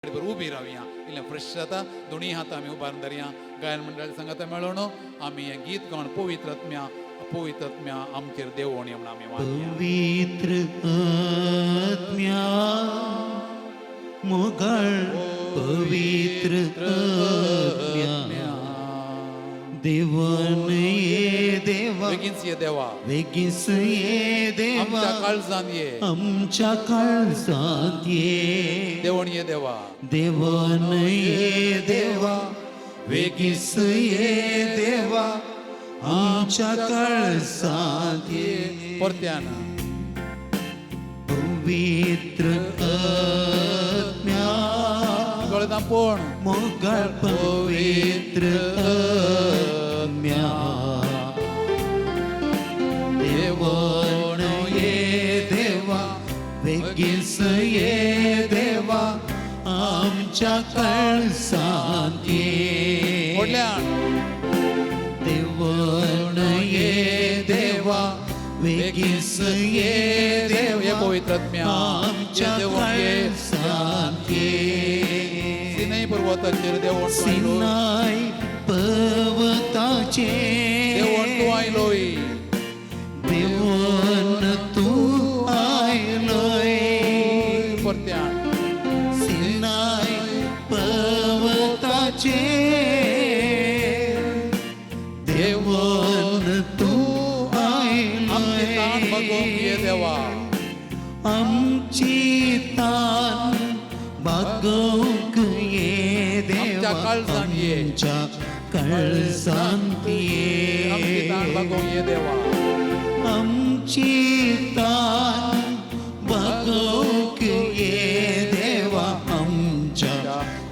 उबी रावया, इल्लें फ्रेश जाता. दोनूय हात आमी उबारून धरया. गायन मंडळ सांगाता मेळोवन आमी हें गीत गावन पवित्र आत्म्या, पवित्र आत्म्या आमचेर देवोवणी म्हणून आमी मागया. पवित्र आत्म्या मोगाळ, पवित्र आत्म्या, देवान ये देवा. बेगीनच ये देवा. बेगीन ये देवा. आमच्या काळजान ये. आमच्या काळजांत ये. देवण ये देवा. देवान ये देवा, बेगीन ये देवा, आमच्या काळजांत ये. परत्यान. पवित्र आत्म्या दोळे धांपून. मोगाळ पवित्र आत्म्या, देवान ये देवा, बेगीन ये देवा, आमच्या काळजांत ये. व्हडल्यान. देवान ये देवा, बेगीन ये देव ये देवा, पवित्र आत्म्या आमच्या देवण ये. काळजांत ये. सिनय पर्वताचेर देवण तूं आयलो. सिनाय पर्वताचेर देवण तूं आयलोय. देवन तूं आयलोय. परत्यान. सिनाय पर्वताचेर देवन तूं आमची तान भागोवंक ये आयलोय. देवा. आमची तान भागोवंक ये देवा. आमच्या काळजांत ये. आमच्या काळजांत ये. आमची तान भागोवंक ये देवा. आमची तान भागोवंक ये देवा, आमच्या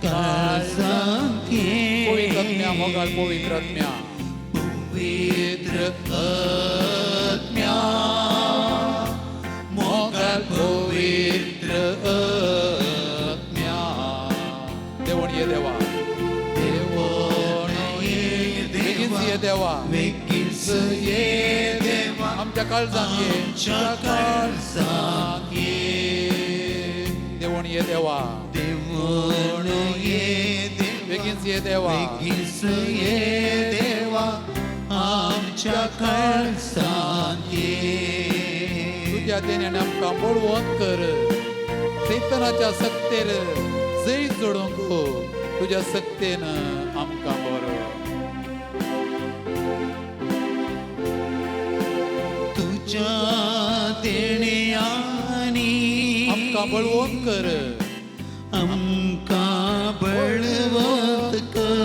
काळजांत ये. पवित्र आत्म्या मोगाळ, पवित्र आत्म्या. पवित्र आत्म्या मोगाळ, पवित्र आत्म्या. देवण ये देवा. देवण ये. बेगीन देवा. ये देवा. बेगीन ये देवा. आमच्या काळजांत ये. आमच्या काळजांत ये. देवण ये देवा. देवण ये देवा. बेगीन ये देवा. बेगीन ये देवा, आमच्या काळजांत ये. तुझ्या देण्याने आमकां बळवंत कर, सैतानाच्या सक्तेर जैत जोडूंक तुझ्या सक्तेन आमकां बरो. तुझ्या देण्यानी आमकां बळवंत कर. आमकां बळवंत कर.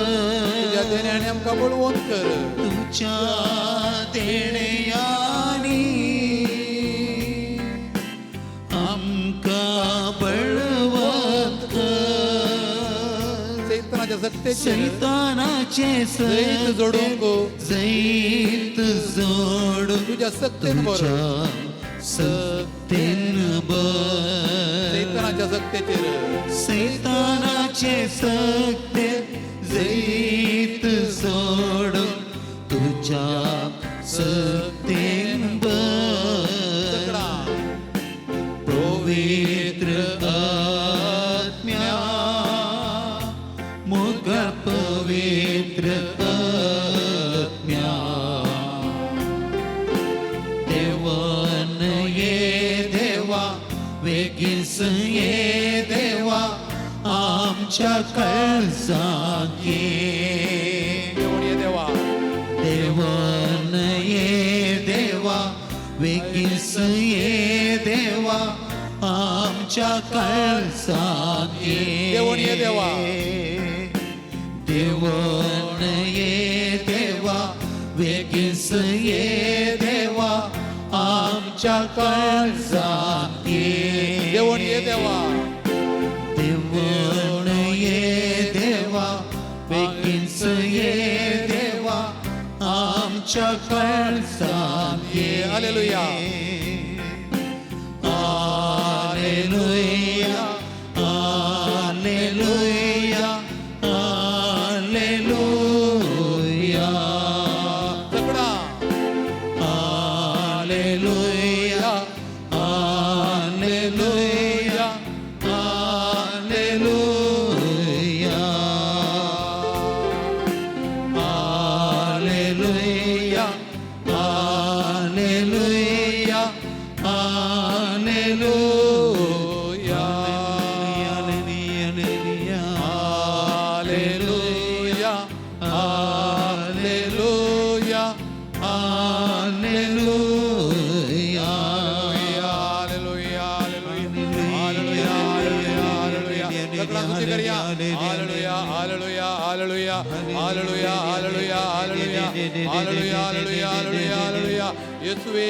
तुझ्या देण्याने आमकां बळवंत कर. तुझ्या देण्यानी आमकां बळवंत कर. सैतानाच्या सक्तेचेर सैतानाचे जैत जोडूंक जैत जोडूंक तुझ्या सक्तेन बरो. तुझ्या सक्तेन बर. सैतानाच्या सक्तेचेर सैतानाचे सक्ते जैत जोडूंक तुझ्या सक्तेन बर. सगळा. पवित्र आत्म्या मोगाळ, पवित्र आत्म्या, देवान ये देवा, बेगीन ये देवा, आमच्या काळजांत ये. देवण ये देवा. देवान ये देवा, बेगीन ये देवा, आमच्या काळजांत ये. देवण ये देवा. देवान ये देवा, बेगीन ये देवा, आमच्या काळजांत ये. देवण ये देवा. देवण ये देवा, बेगीन ये देवा, आमच्या काळजांत ये. हालेलुया. Hallelujah, hallelujah, hallelujah. सगळा. Hallelujah, hallelujah, hallelujah. सगळा स्तुती करूया. Hallelujah hallelujah hallelujah hallelujah hallelujah hallelujah hallelujah hallelujah hallelujah hallelujah. येशुवे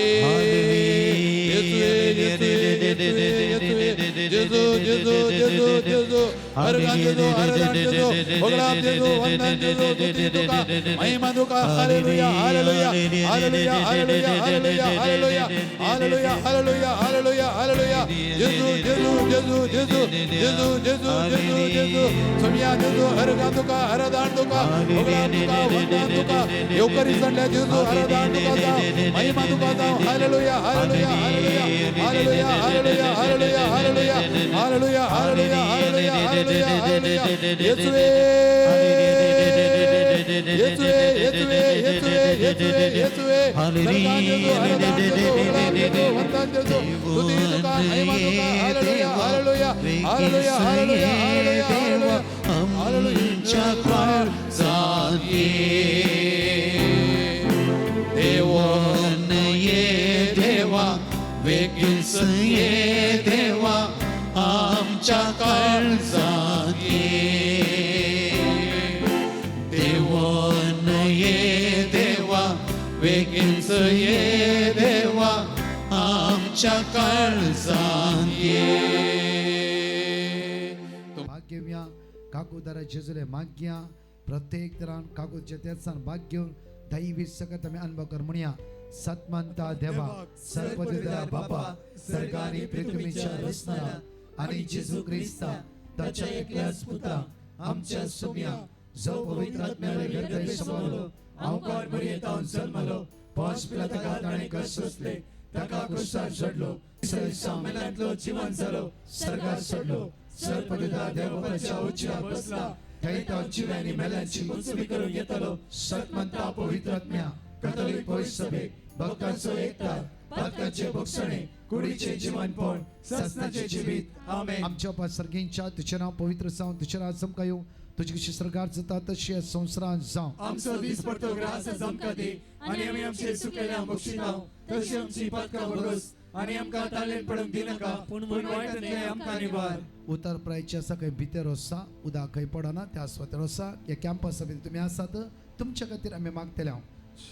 येशुवे येशुवे येशुवे जेजू जेजू जेजू जेजू हरगान जेजू हरगान जेजू होगलाम जेजू वंदन जेजू स्तुती तुका महिमा तुका. Hallelujah hallelujah hallelujah hallelujah hallelujah hallelujah hallelujah hallelujah hallelujah hallelujah. जेजू जेजू जेजू जेजू जेजू जेजू जेजू जेजू सोमिया जेजू हरगान तुका हरदान तुका होगलाम तुका वंदन तुका येवकरी सडल्या जेजू हरदान तुका जाव महिमा तुका जाव. Hallelujah hallelujah hallelujah hallelujah hallelujah hallelujah hallelujah hallelujah hallelujah hallelujah hallelujah. येशुवे येशुवे येशुवे येशुवे येशुवे येशुवे Hardan जेजू हरदान जेजू होगलाम जेजू वंदन जेजू स्तुती तुका महिमा तुका. Hallelujah hallelujah hallelujah hallelujah hallelujah hallelujah आमच्या काळजांत ये देवन ये देवा वेगींच ये देवा आमच्या काळजांत ये देवन ये देवा वेगींच ये देवा आमच्या काळजांत ये. भाग घेवया काकूदारा जेजुले मागया प्रत्येक तरान काकूच्या तेसान भाग घेवन दैवी सकत आमी अनुभव कर म्हणया. सतमंता देवा सर्वदिदा बापा सर्गानी पृथ्वीच्या रचणारा आणि जेजू क्रिस्ता ताच्या एकल्याच पुता आमच्या सुम्या जो पवित्र आत्म्याले गर्भे समवलो अवकार मरियेतावन जल्मलो पांच पिला ताका ताणें कश्ट सोंसले ताका क्रुसार चडलो मेल्यांतलो जिवन जालो सर्गार चडलो सर्वदिदा देवबापाच्या उजव्या बसला थंय तो जिव्यांनी मेल्यांची मुंचवी करूंक येतलो. सतमंता पवित्र आत्म्या कथोलीक पवित्र सभेक भक्तांचो एकता पातकाचे भोगसणे कुडीचे जीवनपण ससनाचे जिवीत. आमेन. आमच्या बापा सर्गींच्या तुझें नांव पवित्र जावं तुझें राज आमकां येवं तुजी कशी सर्गार जाता तशी संवसारांत जावं. आमचो दीस पडतो ग्रास आमकां दी आनी आमी आमचे चुकलेल्या बक्षिताव तशी आमची पातकां भोगस आनी आमकां तालेन पडूंक दिनाका पूण वायटांतलें आमकां निवार. उतर प्रायचे आसा खंय भितर आसा उदक खंय पडना त्या सुवातेर आसा ह्या कॅम्पसा भितर तुमी आसात तुमच्या खातीर आमी मागतले हांव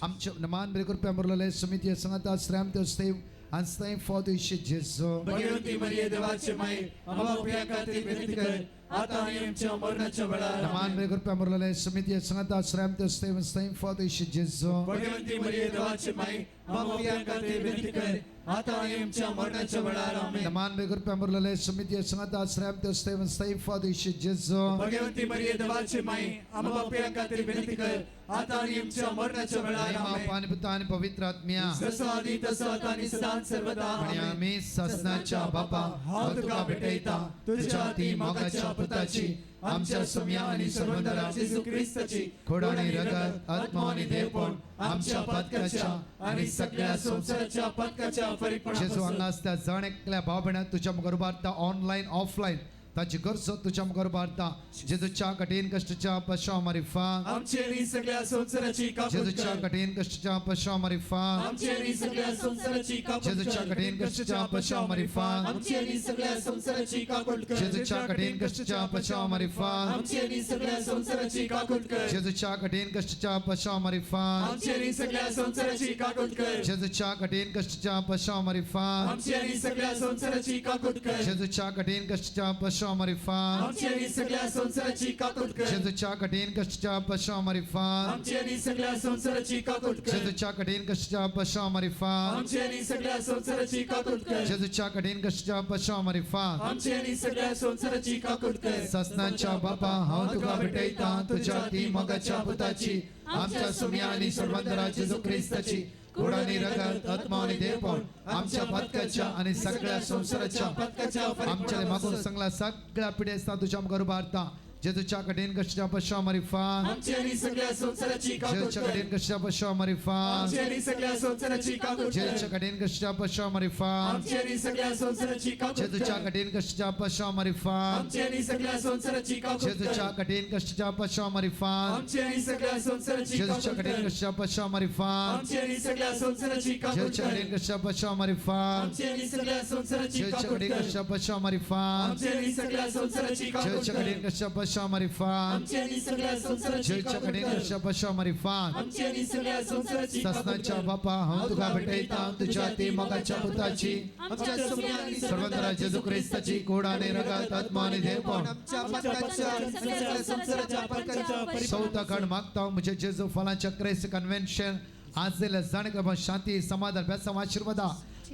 आमचे मान बरे कृपया मुरलेले समिती संगता श्रेम देव आणि फॉदेश जेजू. भगवती मरिये देवाचे माई आम्हा प्रिया खातीर विनंती कर आता आणि आमच्या मरणाच्या वेळार. मान बरे कृपया मुरलेले समिती संगता श्रेम देव फॉदेश जेजू. भगवती मरिये देवाचे माई आम्हा प्रिया खातीर विनंती कर आता आणि आमच्या मरणाच्या वेळार. आमेन. मान बरे कृपया मुरलेले समिती संगता श्रेम देव फॉदेश जेजू. भगवती मरिये देवाचे माई आम्हा प्रिया खातीर विनंती कर आता आणि आमच्या मरणाच्या वेळार. आमेन. पाणी पुता आणि पवित्र आत्म्या जसं आधी तसं आता आणि सदा सर्वदा. आणि आम्ही ससनाच्या बापा हांव तुका भेटयता तुझ्या ती मोगाच्या पुताची आमच्या सुम्या आणि सर्वंदरा जेजू क्रिस्ताची खोड आणि रगत आत्मा आणि देवपण आमच्या पातकाच्या आणि सगळ्या संसाराच्या पातकाच्या जेजू फरीकपणापासून हांगा आसता जण एकल्या भाव भयणां तुज्या मुखार उबारता ऑनलायन ऑफलायन ताची गरज तुज्या मुखार उबारता. जेजूच्या कठीण कश्टाच्या पशा मारिफा आमचे आणि सगळ्या संसाराची काकूट जेजूच्या कर. कठीण कश्टाच्या पशा मारिफा आमचे आणि सगळ्या संसाराची काकूट जेजूच्या कर. कठीण कश्टाच्या पशा मारिफा आमची आणि सगळ्या संसाराची काकूट कर. जेजूच्या कठीण कश्टाच्या पशा मारिफा आमची आणि सगळ्या संसाराची काकूट कर. जेजूच्या कठीण कश्टाच्या पशा मारिफा आमची आणि सगळ्या संसाराची काकूट कर. जेजूच्या कठीण कश्टाच्या पशा मारिफा आमची आणि सगळ्या संसाराची काकूट कर. जेजूच्या कठीण कश्टाच्या पशा मारिफा आमची आणि सगळ्या संसाराची काकूट कर. जेजूच्या कठीण कश्टाच्या पशा मारिफा आमची आणि सगळ्या संसाराची काकूट कर. जेजूच्या कठीण कश्टाच्या पशा मारिफा आमची आणि सगळ्या संसाराची काकूट कर. जेजूच्या कठीण कश्टाच्या पशा मारिफा आमची आणि सगळ्या संसाराची काकूट कर. ससनाच्या बापा हांव तुका भेटयता तुझ्या ती मोगाच्या पुताची आमच्या सुम्या आणि सर्वंदरा जेजू क्रिस्ताची गोड आणि रगत आत्मा आणि देवपण आमच्या पातकाच्या आणि सगळ्या संसाराच्या पातकाच्या आमच्या मागून संगला सगळ्या पिढी असता तुझ्या मुखार उबारता. जेजूच्या कठीण कश्टा पश्चा मारिफात आमची आनी सगळ्या संवसाराची काकूट जेजूच्या कर. कठीण कश्टा पश्चा मारिफात आमची आनी सगळ्या संवसाराची काकूट कर. जेजूच्या कठीण कश्टा पश्चा मारिफात आमची आनी सगळ्या संवसाराची काकूट जेजूच्या कर. कठीण कश्टा पश्चा मारिफात आमची आनी सगळ्या संवसाराची काकूट जेजूच्या कर. कठीण कश्टा पश्चा मारिफात आमची आनी सगळ्या संवसाराची जेजूच्या काकूट कठीण कर. कश्टा पश्चा मारिफात आमची आनी सगळ्या संवसाराची काकूट जेजूच्या कर. कठीण कश्टा पश्चा मारिफात आमची आनी सगळ्या संवसाराची जेजूच्या काकूट कठीण कर. कश्टा पश्चा मारिफात आमची आनी सगळ्या संवसाराची काकूट जेजूच्या कर. कठीण कश्टा पश्चा मारिफात आमची आनी सगळ्या संवसाराची जेजूच्या काकूट कठीण कर. कश्टा पश्चा मारिफात आमची आनी सगळ्या संवसाराची काकूट ससनाच्या कर. बापा हांव तुका भेटयता तुझ्या ती मोगाच्या पुताची आमच्या सुम्या आणि सर्वंतरा जेजू क्रिस्ताची कोड आणि रगात आत्मा आणि देवपण आमच्या पातकांच्या आणि सगळ्या संवसाराच्या पातकांच्या सौताकड मागता म्हणजे जेजू फलांच्या क्रिस्त कन्व्हेन्शन आज दिल्या जाणें शांती समाधान बेसांव आशिर्वादा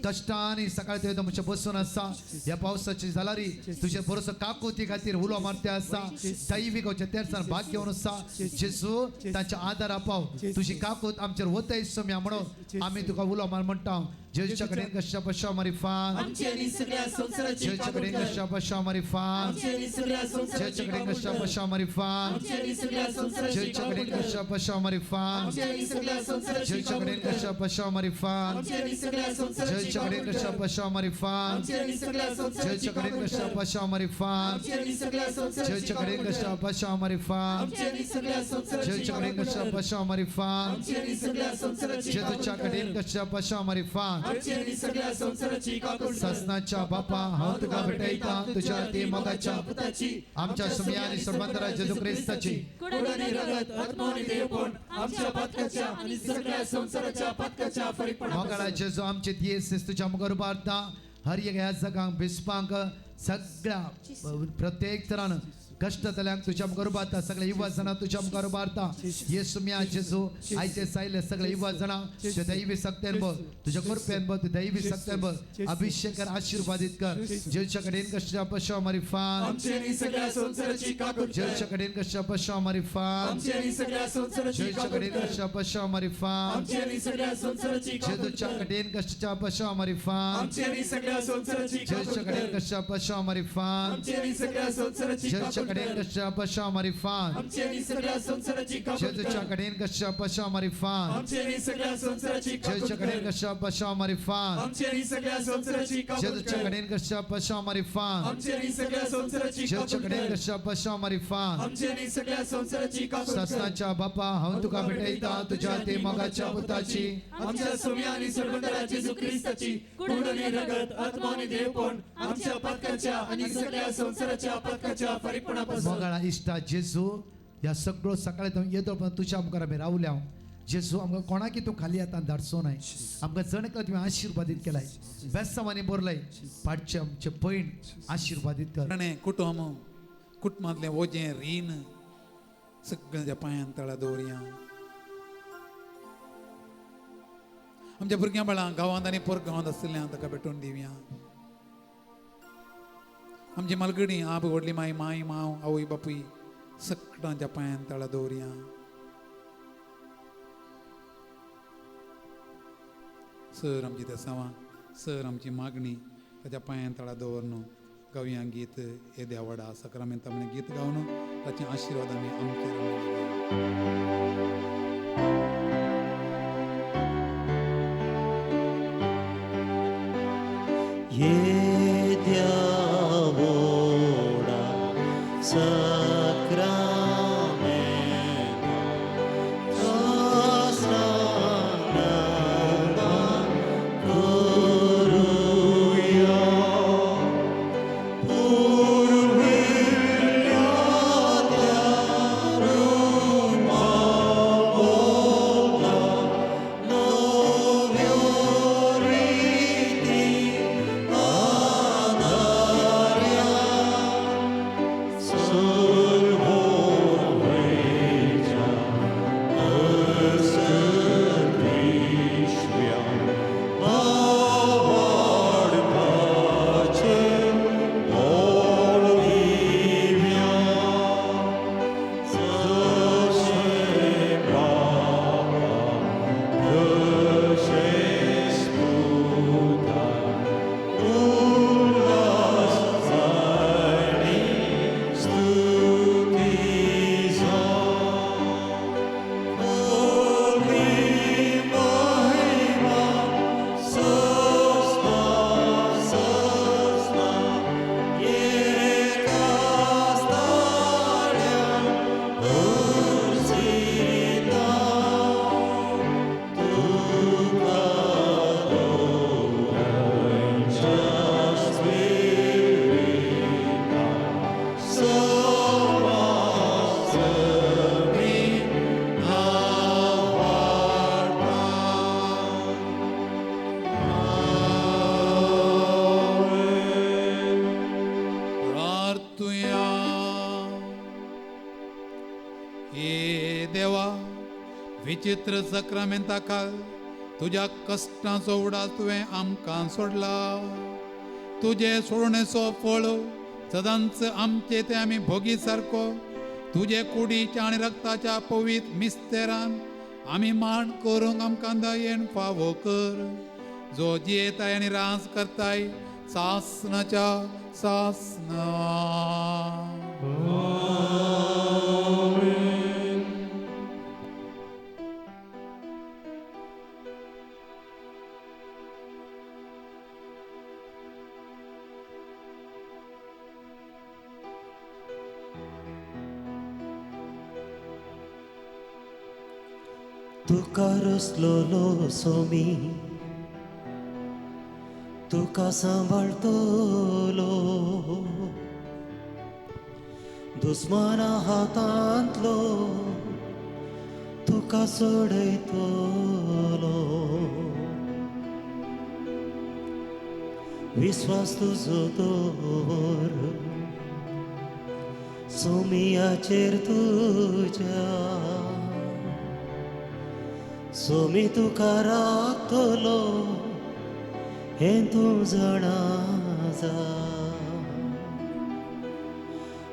कश्टांनी सकाळी ते म्हजे बसून आसा ह्या पावसाची जालारी तुझे बरोसो काकुती खातीर उलो मारते आसा दैवीक तेरसान भाग घेवन आसा जेजू तांच्या आदार आपाव तुजी काकूत आमचेर वतय सम्या म्हणून आमी तुका उलो मार म्हणटा जेजूच्या कडेन कश्टा पश्चा मारिफात आमची आनी सगळ्या संवसाराची जेजूच्या काकूट कडेन कर. कश्टा पश्चा मारिफात आमची आनी सगळ्या संवसाराची जेजूच्या कडेन काकूट कश्टा कर. पश्चा मारिफात आमची आनी सगळ्या संवसाराची जेजूच्या काकूट कडेन कर. कश्टा पश्चा मारिफात आमची आनी सगळ्या संवसाराची जेजूच्या काकूट कडेन कर. कश्टा पश्चा मारिफात आमची आनी सगळ्या संवसाराची जेजूच्या कडेन काकूट कश्टा कर. पश्चा मारिफात आमची आनी सगळ्या संवसाराची जेजूच्या कडेन काकूट कश्टा कर. पश्चा मारिफात आमची आनी सगळ्या संवसाराची जेजूच्या कडेन काकूट कश्टा कर. पश्चा मारिफात आमची आनी सगळ्या संवसाराची जेजूच्या कडेन काकूट कश्टा कर. पश्चा मारिफात आमची आनी सगळ्या संवसाराची जेजूच्या काकूट कडेन कर. कश्टा पश्चा मारिफात आमची आनी सगळ्या संवसाराची काकूट कर. ससनाच्या बापा हांव तुका भेटयता तुझ्या ती मोगाच्या पुताची आमच्या सुम्या आणि सर्वंतरा जेजू क्रिस्ताची कोड आणि रगत आत्मा आणि देवपण आमच्या पातकाच्या आणि सगळ्या संवसाराच्या पातकाच्या फरीकपणापासून. मोगाळा जेजू आमचे दियेस तुझ्या मुखार उबारता हर एक ह्या जगांक बिस्पांक सगळ्या प्रत्येक तरान कश्ट जाल्यांक तुझ्या मुखार उबारता सगळे युवा जाणां तुझ्या मुखार उबारता येसू म्या जेजू आयचे सायले सगळे युवा जाणां तुझ्या दैवी सक्त्यान बघ तुझ्या कृपेन बघ तुझ्या दैवी सक्त्यान बघ अभिषेक कर आशीर्वादित कर जेजूच्या कडेन कश्टा पश्चा मारिफात आमची आनी सगळ्या संवसाराची काकूट कर. जेजूच्या कडेन कश्टा पश्चा मारिफात आमची आनी सगळ्या संवसाराची जेजूच्या काकूट कडेन कर. कश्टा पश्चा मारिफात आमची आनी सगळ्या संवसाराची काकूट जेजूच्या कर. कडेन कश्टा पश्चा मारिफात आमची आनी सगळ्या संवसाराची काकूट जेजूच्या कडेन कर. कश्टा पश्चा मारिफात आमची आनी सगळ्या संवसाराची जेजूच्या काकूट कडेन कर. कश्टा पश्चा मारिफात आमची आनी सगळ्या संवसाराची काकूट जेजूच्या कर. कडेन कश्टा पश्चा मारिफात आमची आनी सगळ्या संवसाराची काकूट जेजूच्या कडेन कर. कश्टा पश्चा मारिफात आमची आनी सगळ्या संवसाराची काकूट जेजूच्या कर. कडेन कश्टा पश्चा मारिफात आमची आनी सगळ्या संवसाराची जेजूच्या काकूट कडेन कर. कश्टा पश्चा मारिफात आमची आनी सगळ्या संवसाराची काकूट कर. ससनाच्या बापा हांव तुका भेटयता तुझ्या ते मोगाच्या पुताची आमच्या सुम्या आणि सर्वंतरा जेजू क्रिस्ताची कोड आणि रगत आत्मा आणि देवपण आमच्या पातकाच्या आणि सगळ्या संवसाराच्या पातकाच्या फरीकपणापासून. मोगाळा इश्टा जेजू ह्या सगळो सकाळी तूं येदो पण तुझ्या मुखार आमी रावल्या जेजू आमकां कोणाकी तूं खाली आतां धाडचो नाय आमकां जण एकलो तुवें आशिर्वादीत केलाय बेसांवांनी बरलाय पाडचें आमचें पयण आशिर्वादीत कर. ताणें कुटुंब कुटुंबांतलें वजें रीण सगळ्यांच्या पांयान तळा दवरया. आमच्या भुरग्यां बाळां गांवांत आनी परगांवांत आशिल्ल्या ताका भेटून दिवया. आमची मालगडी आप व्हडली माय माय माव आवय बापूय सगळ्यांच्या पांयान तळा दवरया. सर आमची देसावां सर आमची मागणी ताच्या पांयान तळा दवर न्हू. गावया गीत येद्या व्हडा सक्रामेंत आमी गीत गावन ताचे आशिर्वाद आमी आमचेर येद्या व्हडा सक्रामेंता करुया पुर्विल्ल्या त्या रुपा नव्यो रिती आदार्या सर्वोर्वेच्या असद्विश्व्या भावार्थाचे मोल. वचुया. हे देवा, विचित्र सक्रामेंता खाल तुज्या कश्टांचो उडास तुवें आमकां सोडला. तुजे सोडणेचो फळ सदांच आमचे ते आमी भोगी सारको तुजे कुडीच्या आनी रक्ताच्या पवीत मिस्तेरान आमी माण करूंक आमकां दयेन फावो कर, जो जियेताय आनी रास करताय सासनाच्या सासना. तुका रसलोलो सोमी तुका सांबाळतलो दुस्माना हातांतलो तुका सोडयतलो विस्वास तुजो दवर सोमियाचेर तुज्या सोमी तुका राखतलो हें तूं जाणा जा.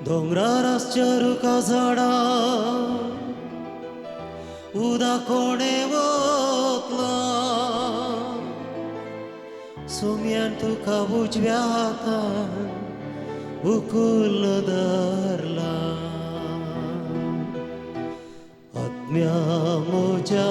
दोंगरार आसच्या रुखा झाडां उदक कोणें वतलां सोम्यान तुका उजव्या हातान उखूल धरला. आत्म्या म्हज्या